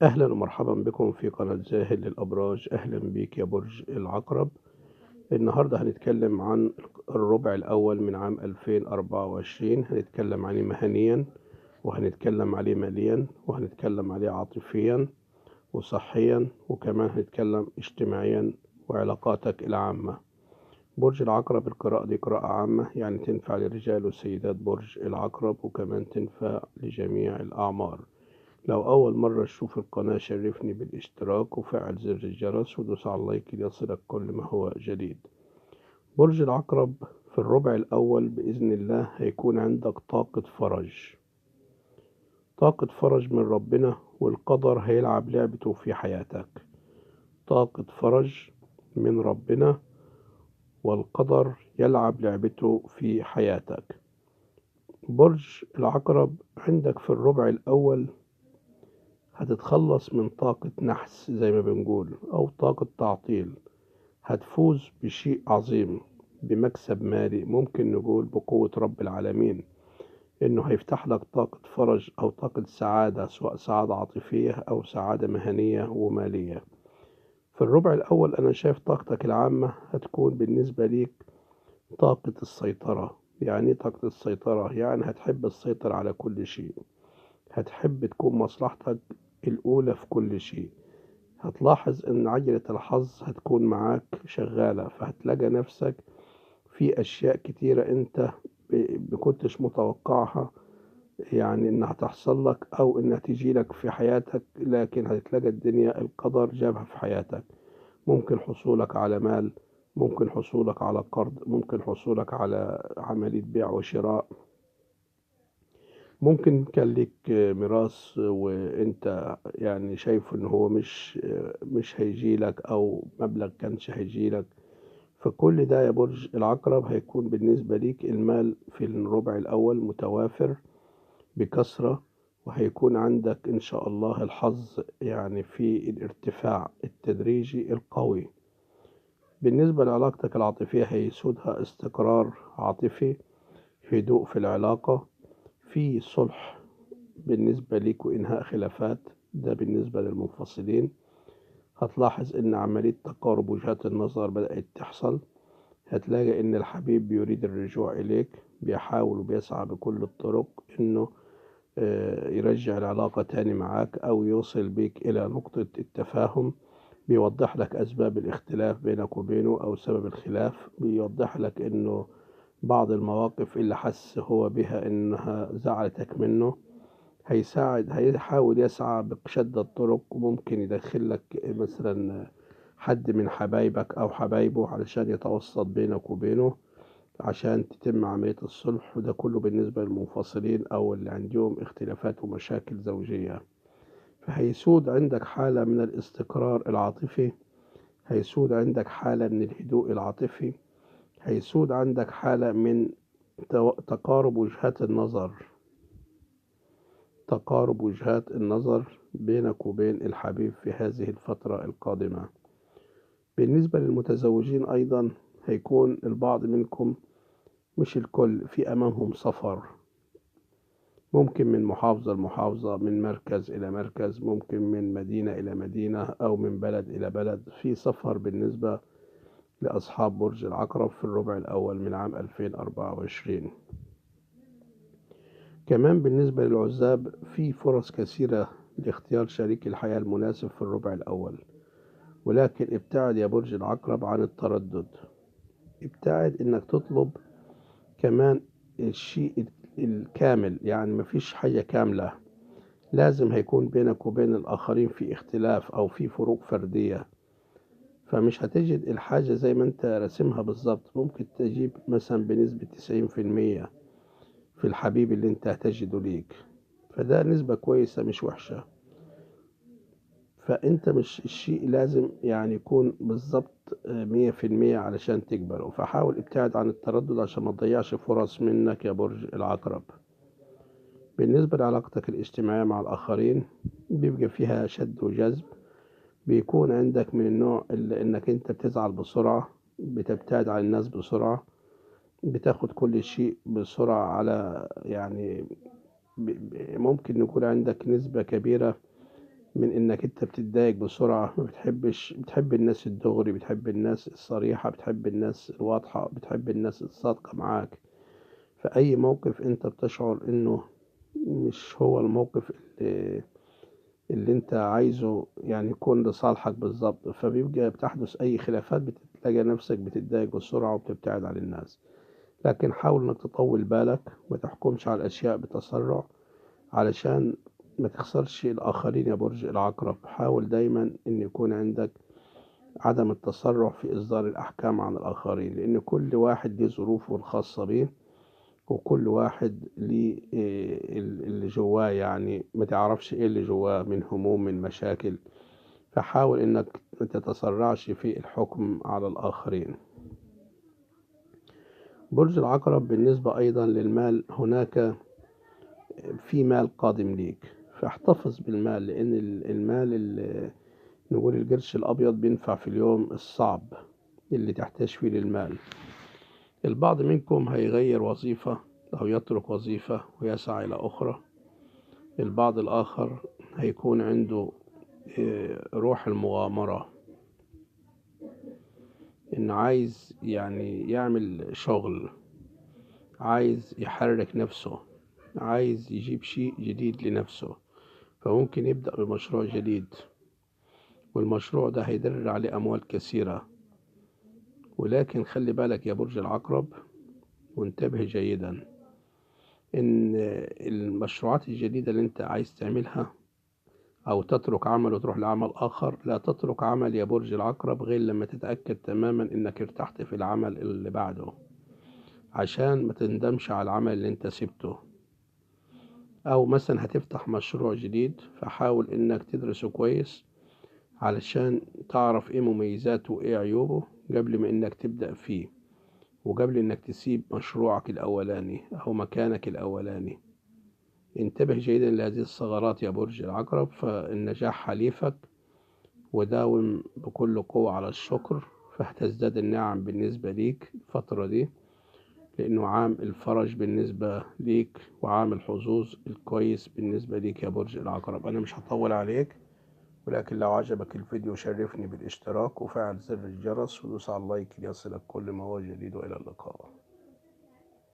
أهلا ومرحبا بكم في قناة زاهد للأبراج. أهلا بيك يا برج العقرب. النهاردة هنتكلم عن الربع الأول من عام 2024. هنتكلم عليه مهنيا، وهنتكلم عليه ماليا، وهنتكلم عليه عاطفيا وصحيا، وكمان هنتكلم اجتماعيا وعلاقاتك العامة. برج العقرب القراءة دي قراءة عامة، يعني تنفع لرجال وسيدات برج العقرب، وكمان تنفع لجميع الأعمار. لو أول مرة تشوف القناة شرفني بالاشتراك وفعل زر الجرس ودوس على اللايك ليصلك كل ما هو جديد. برج العقرب في الربع الأول بإذن الله هيكون عندك طاقة فرج، طاقة فرج من ربنا، والقدر هيلعب لعبته في حياتك. طاقة فرج من ربنا والقدر يلعب لعبته في حياتك. برج العقرب عندك في الربع الأول هتتخلص من طاقة نحس زي ما بنقول، أو طاقة تعطيل. هتفوز بشيء عظيم، بمكسب مالي، ممكن نقول بقوة رب العالمين، إنه هيفتح لك طاقة فرج أو طاقة سعادة، سواء سعادة عاطفية أو سعادة مهنية ومالية. في الربع الأول أنا شايف طاقتك العامة هتكون بالنسبة ليك طاقة السيطرة. يعني طاقة السيطرة يعني هتحب السيطرة على كل شيء، هتحب تكون مصلحتك الأولى في كل شيء. هتلاحظ إن عجلة الحظ هتكون معاك شغالة، فهتلاقي نفسك في أشياء كتيرة أنت بكنتش متوقعها، يعني إنها هتحصل لك أو إنها تجي لك في حياتك، لكن هتلاقي الدنيا القدر جابها في حياتك. ممكن حصولك على مال، ممكن حصولك على قرض، ممكن حصولك على عملية بيع وشراء، ممكن كان ليك ميراث وانت يعني شايف ان هو مش هيجي لك، او مبلغ كانش هيجي لك. فكل ده يا برج العقرب هيكون بالنسبة ليك المال في الربع الأول متوافر بكثرة، وهيكون عندك إن شاء الله الحظ يعني في الارتفاع التدريجي القوي. بالنسبة لعلاقتك العاطفية هيسودها استقرار عاطفي، هدوء في العلاقة، في صلح بالنسبة ليك وإنهاء خلافات. ده بالنسبة للمنفصلين. هتلاحظ إن عملية تقارب وجهات النظر بدأت تحصل. هتلاقي إن الحبيب بيريد الرجوع إليك، بيحاول وبيسعى بكل الطرق إنه يرجع العلاقة تاني معاك أو يوصل بيك إلى نقطة التفاهم. بيوضح لك أسباب الاختلاف بينك وبينه أو سبب الخلاف، بيوضح لك إنه بعض المواقف اللي حس هو بها إنها زعلتك منه. هيساعد، هيحاول يسعى بشتى الطرق، وممكن يدخل لك مثلا حد من حبايبك أو حبايبه علشان يتوسط بينك وبينه عشان تتم عملية الصلح. وده كله بالنسبة للمنفصلين أو اللي عندهم اختلافات ومشاكل زوجية. فهيسود عندك حالة من الاستقرار العاطفي، هيسود عندك حالة من الهدوء العاطفي، هيسود عندك حالة من تقارب وجهات النظر، تقارب وجهات النظر بينك وبين الحبيب في هذه الفترة القادمة. بالنسبة للمتزوجين أيضا هيكون البعض منكم، مش الكل، في أمامهم سفر، ممكن من محافظة لمحافظة، من مركز إلى مركز، ممكن من مدينة إلى مدينة، أو من بلد إلى بلد. في سفر بالنسبة لأصحاب برج العقرب في الربع الأول من عام 2024. كمان بالنسبة للعزاب في فرص كثيرة لاختيار شريك الحياة المناسب في الربع الأول، ولكن ابتعد يا برج العقرب عن التردد. ابتعد انك تطلب كمان الشيء الكامل، يعني مفيش حاجة كاملة، لازم هيكون بينك وبين الآخرين في اختلاف أو في فروق فردية، فمش هتجد الحاجة زي ما انت راسمها بالظبط. ممكن تجيب مثلا بنسبة 90% في الحبيب اللي انت هتجده ليك، فده نسبة كويسة مش وحشة. فانت مش الشيء لازم يعني يكون بالظبط 100% علشان تقبله. فحاول ابتعد عن التردد عشان ما تضيعش فرص منك يا برج العقرب. بالنسبة لعلاقتك الاجتماعية مع الآخرين بيبقى فيها شد وجذب، بيكون عندك من النوع اللي انك انت بتزعل بسرعة، بتبتعد عن الناس بسرعة، بتاخد كل شيء بسرعة، على يعني ممكن نقول عندك نسبة كبيرة من انك انت بتتضايق بسرعة، ما بتحبش، بتحب الناس الدغري، بتحب الناس الصريحة، بتحب الناس الواضحة، بتحب الناس الصادقة معاك. فأي موقف انت بتشعر انه مش هو الموقف اللي انت عايزه يعني يكون لصالحك بالظبط، فبيبقى بتحدث اي خلافات، بتلاقي نفسك بتتضايق بسرعة وبتبتعد عن الناس. لكن حاول انك تطول بالك، ما تحكمش على الاشياء بتسرع علشان ما تخسرش الاخرين يا برج العقرب. حاول دايما ان يكون عندك عدم التسرع في اصدار الاحكام عن الاخرين، لان كل واحد ليه ظروفه الخاصة به، وكل واحد ليه اللي جواه، يعني ما تعرفش ايه اللي جواه من هموم من مشاكل. فحاول انك ما تتسرعش في الحكم على الاخرين. برج العقرب بالنسبة ايضا للمال، هناك في مال قادم ليك، فاحتفظ بالمال، لان المال نقول القرش الابيض بينفع في اليوم الصعب اللي تحتاج فيه للمال. البعض منكم هيغير وظيفة أو يترك وظيفة ويسعى إلى أخرى. البعض الآخر هيكون عنده روح المغامرة، إنه عايز يعني يعمل شغل، عايز يحرك نفسه، عايز يجيب شيء جديد لنفسه، فممكن يبدأ بمشروع جديد، والمشروع ده هيدر عليه أموال كثيرة. ولكن خلي بالك يا برج العقرب وانتبه جيدا، إن المشروعات الجديدة اللي انت عايز تعملها أو تترك عمل وتروح لعمل آخر، لا تترك عمل يا برج العقرب غير لما تتأكد تماما إنك ارتحت في العمل اللي بعده، عشان ما تندمش على العمل اللي انت سبته. أو مثلا هتفتح مشروع جديد، فحاول إنك تدرسه كويس علشان تعرف ايه مميزاته وايه عيوبه قبل ما انك تبدأ فيه، وقبل انك تسيب مشروعك الاولاني او مكانك الاولاني. انتبه جيدا لهذه الثغرات يا برج العقرب، فالنجاح حليفك، وداوم بكل قوة على الشكر، فهتزداد النعم بالنسبة ليك الفترة دي، لانه عام الفرج بالنسبة ليك وعام الحظوظ الكويس بالنسبة ليك يا برج العقرب. انا مش هطول عليك، ولكن لو عجبك الفيديو شرفني بالاشتراك وفعل زر الجرس ودوس على اللايك ليصلك كل ما هو جديد، وإلى اللقاء.